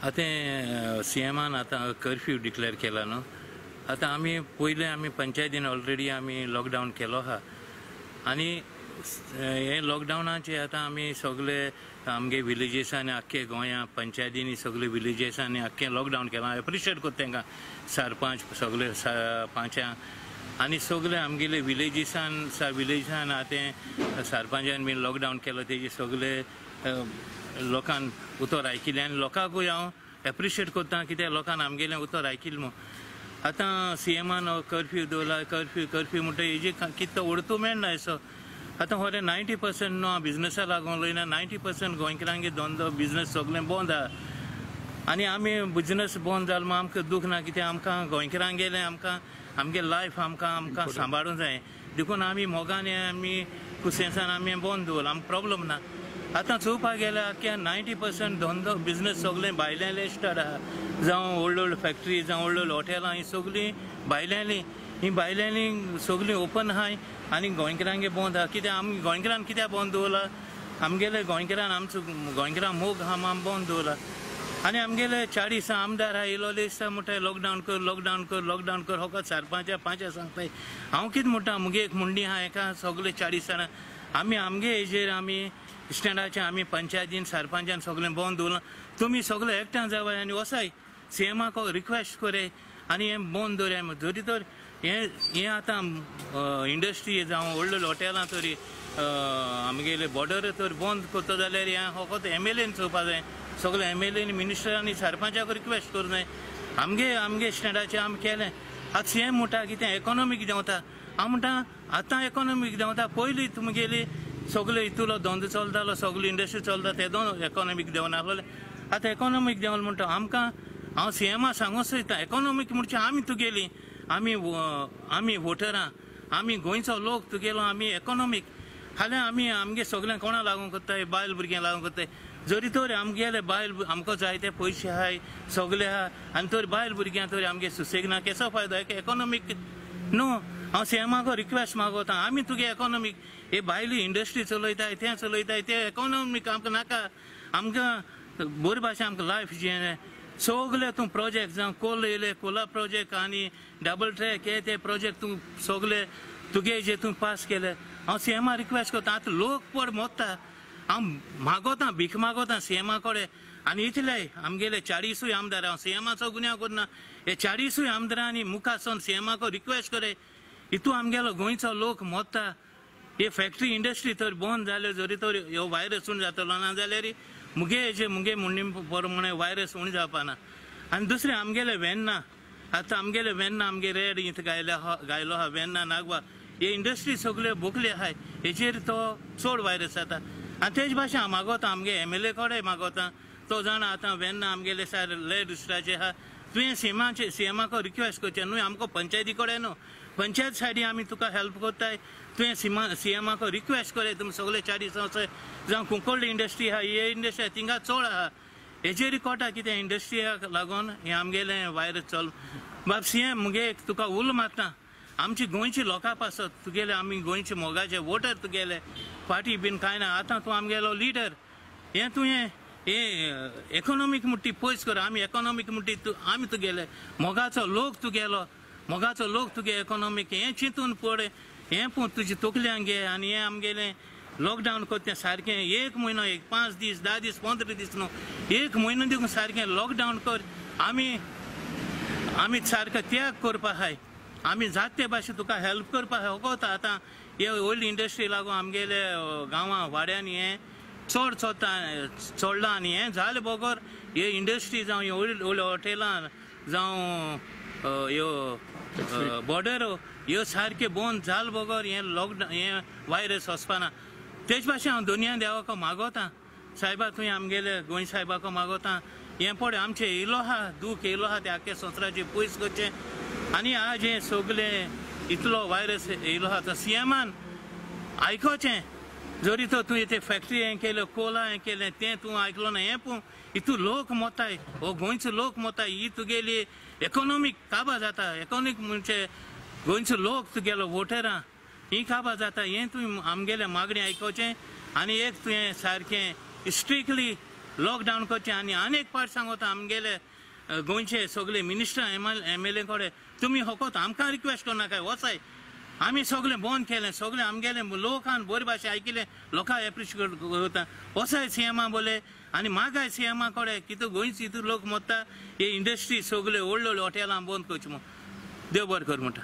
आतां सीएमान आतां curfew declare केला न्हू. आतां आमी पयलें आमी पंचायतीन ऑलरेडी आमी लॉकडावन केलो आहा आनी हे लॉकडावनाचे आतां आमी सगळे आमगे विलेजीसांनी आख्खे गोंया पंचायतींनी सगळे विलेजीसांनी आख्खें लॉकडावन केलां. एप्रिशिएट करता तांकां सरपंच सगळे पांचां आनी सगळे आमगेले विलेजीसान विलेजीसान आतां सरपंचान बीन लॉकडावन केलो तेजी सगळे लोकान उतर आयकिल्लें आनी लोकांकूय हांव एप्रिशिएट करता कित्याक लोकान आमगेलें उतर आयकिल्लें म्हूण. आतां सीएमान कर्फ्यू दवरला, कर्फ्यू कर्फ्यू म्हणटा हेजी कितें तो उडतू मेळना असो. आतां खरें 90% न्हू बिजनसा लागून उलयना, 90% गोंयकारांगे धंदो बिजनस सगळें बंद आहा आनी आमी बिजनस बंद जालो म्हूण आमकां दूख ना कित्याक आमकां गोंयकारांगेलें आमकां आमगे लायफ आमकां आमकां सांबाळूंक जाय देखून आमी मोगान आमी कुसेंसान आमी बंद दवरला, आमकां प्रॉब्लम ना. आतां चोवपाक गेल्यार आख्या 90% धंदो बिजनस सगळें भायल्यांले स्टार्ट आहा, जावं व्हडल्यो व्हडल्यो फॅक्टरी जावं व्हडल्यो व्हडल्यो हॉटेलां हीं सगळीं भायल्यांलीं, हीं भायल्यांलीं सगळीं ओपन आहाय आनी गोंयकारांगे बंद आहा. कित्याक आमी गोंयकारान कित्याक बंद दवरला? आमगेले गोंयकारान आमचो गोंयकारां मोग आहा म्हूण आमी बंद दवरला. आनी आमगेले 40 आमदार आहा येयलोले दिसता म्हणटा लॉकडावन कर लॉकडावन कर लॉकडावन कर, फकत सरपंचा पांचा सांगताय. हांव कितें म्हणटा, मुगे एक मुंडी आहा हेका सगळे 40 जाणां आमी आमगे हेजेर आमी स्टँडाचे आमी पंचायतीन सरपंचान सगळें बंद दवरलां. तुमी सगळे एकठांय जावाय आनी वसाय सीएमाक रिक्वेस्ट करे आनी हें बंद दवरया. जरी तर हें हें आतां इंडस्ट्री जावं व्हडल्यो हॉटेलां तरी आमगेले बॉर्डर तर बंद करता जाल्यार हें फकत एमएलएन चोवपा जाय, सगळे एमएलएन मिनिस्टरांनी सरपंचाक रिक्वेस्ट करूं जाय. आमगे आमगे स्टँडाचें आमी केलें. आतां सीएम म्हणटा कितें इकॉनॉमीक देंवता, हांव म्हणटा आतां इकॉनॉमीक देंवता, पयलीं तुमगेली सगळे इतलो धंदो चलतालो सगळी इंडस्ट्री चलता तेदो इकॉनॉमीक देंवनासलें. आतां इकॉनॉमीक देंवलें म्हणटा आमकां हांव सीएमा सांगूंक सोदता इकॉनॉमीक म्हणजे आमी तुगेली आमी आमी वोटरां आमी गोंयचो लोक तुगेलो आमी इकॉनॉमीक. फाल्यां आमी आमगे सगळ्यांक कोणा लागून करताय, बायल भुरग्यांक लागून करताय. जरी तर आमगेले बायल आमकां जाय ते पयशे आहाय सगळे आहा आनी तर बायल भुरग्यां तर आमगे सुसेग ना, केसो फायदो इकॉनॉमीक न्हू. हांव सीएमाक रिक्वेस्ट मागोता आमी तुगे इकॉनॉमीक हे भायली इंडस्ट्री चलयताय तें चलयताय तें इकॉनॉमीक आमकां नाका. आमकां बरी भाशेन आमकां लायफ जियें सगळे तूं प्रोजेक्ट जावं कोल येयले कोला प्रोजेक्ट आनी डबल ट्रॅक हे ते प्रोजेक्ट तूं सगळे तुगे जे तूं पास केले. हांव सीएमा रिक्वेस्ट करता आतां लोक पड मोत्ता, हांव मागोता भीक मागोता सीएमा कडेन आनी इतले आमगेले 40 आमदार हांव सीएमाचो गुन्यांव करना, हे 40 आमदारांनी मुखार सोन सीएमाक रिक्वेस्ट करे इतू आमगेलो गोंयचो लोक मोत्ता. हे फॅक्टरी इंडस्ट्री तर बंद जाल्यो जरी तर ह्यो व्हायरस उणें जातलो ना जाल्यार मुगे हेजे मुगे म्हणणी प्रमाणे व्हायरस उणें जावपा ना. आनी दुसरें आमगेले वेन्ना आतां आमगेले वेन्ना आमगे रेड इथं गायलो आहा वेन्ना नागवा हे इंडस्ट्री सगळ्यो बोकले आहाय हेचेर तो चड व्हायरस जाता. आनी तेज भाशेन हांव मागोता आमगे एमएलए कडेन मागोता तो जाणा आतां वेन्ना आमगेले सार लेड दुसऱ्याचे आहा तुवें सीएमाचे सीएमाक रिक्वेस्ट करचें न्हू आमकां पंचायती कडेन न्हू, पंचायत सायडी आमी तुका हेल्प करताय. तुवें सीएमाक रिक्वेस्ट करे तुमी सगळे 40 वचय जावं कुंकळ्ळी इंडस्ट्री आहा ही इंडस्ट्री आहा थिंगा चड आहा हेजेर कोटा कितें इंडस्ट्रियाक लागून हें आमगेलें व्हायरस चल. बाब सीएम मुगे तुका उलो मारता आमची गोंयची लोकां पासत तुगेले आमी गोंयचे मोगाचे वोटर तुगेले पार्टी बीन कांय ना, आतां तूं आमगेलो लिडर हें तुवें हे इकॉनॉमीक मुट्टी पयस कर. आमी इकॉनॉमीक मुट्टी आमी तुगेले मोगाचो लोक तुगेलो मोगाचो लोक तुगे इकॉनॉमीक हें चिंतून पळय हें पूण तुजी तकल्यांक घे आनी हें आमगेलें लॉकडावन करता तें सारकें 1 म्हयनो एक 5 दीस 10 दीस 15 दीस न्हू 1 म्हयनो देखून सारकें लॉकडावन कर. आमी आमी सारकें त्याग करपा आहाय आमी जात ते भाशेन तुका हेल्प करपा आहाय. फकत आतां हे व्हडली इंडस्ट्री लागून आमगेले गांवां वाड्यांनी हें चड चोता चडलां आनी हें जालें बगर हे इंडस्ट्री जावं ह्यो व्हडली व्हडली हॉटेलां जावं ह्यो बॉर्डर ह्यो सारक्यो बंद जाल बगर हें लॉकडावन हें व्हायरस वचपाना. तेच भाशेन हांव दोनया देवाक मागोता सायबा तुवें आमगेले गोंय सायबाक मागोता हें पळय आमचें येयलो आहा दूख येयलो आहा तें आख्खे संवसाराचें पयस करचें. आनी आज हें सगळें इतलो व्हायरस येयलो आहा तो सीएमान आयकोचें जरी तर तुवें ते फॅक्टरी हें केलें कोला हें केलें तें तूं आयकलो ना हें पूण हितू लोक मोताय हो गोंयचो लोक मोताय ही तुगेली इकॉनॉमीक काबा जाता. इकॉनॉमीक म्हणजे गोंयचो लोक तुगेलो वोटरां ही काबा जाता. हें तुवें आमगेलें मागणें आयकोचें आनी एक तुवें सारकें स्ट्रिक्टली लॉकडावन करचें. आनी आनी एक पाट सांगता आमगेले गोंयचे सगळे मिनिस्टर एम एल ए कडेन, तुमी फकत आमकां रिक्वेस्ट करनाकाय, वचाय. आमी सगळें बंद केलें, सगळें आमगेले लोकान बरे भाशे आयकिलें, लोकांक एप्रिशिएट करता. वचाय सीएमा बोले आनी मागाय सीएमा कडेन, कितें गोंयचे हितून लोक मरता, हे इंडस्ट्री सगळे व्हडले व्हडले हॉटेलां बंद करची म्हूण. देव बरें कर म्हणटा.